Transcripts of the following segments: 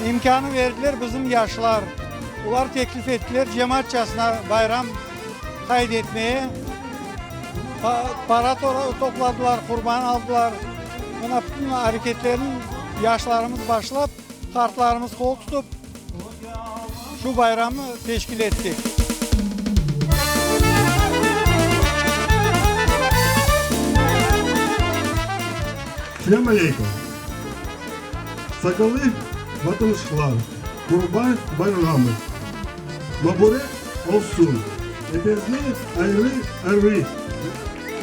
İmkânı berdiler bizim yaşlar. Olar teklif ettiler cemaatçasına bayram qayd etmeye. Para topladılar, qurban aldılar. Mına bütün areketlerni yaşlarımız başlap, qartlarımız qol tutıp, şu bayramnı teşkil ettik. Selâm aleyküm, saqallı vatandaşlar, Qurban bayramı mubarek olsun! Epiñizni ayrı-ayrı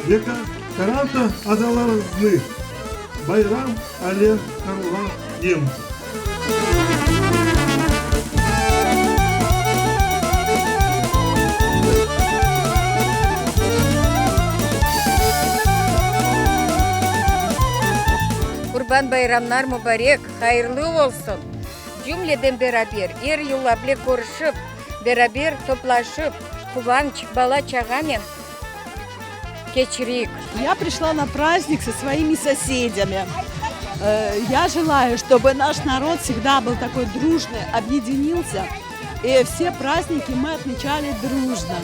ve qoranta azalarıñıznı bayram ale hayırlayım. Qurban bayramlar mubarek, hayırlı olsun! Cümleden beraber, er yıl able körüşip, beraber toplaşıp, quvanç, bala-çağanen keçireyik. Ya prişla na prazdnik so svoimi sosedâmi. Ya jelаю, ştobı naş narod vsegda byl takoy drujnıy, obъединился, i vse prazdniki mı otmeçali drujno.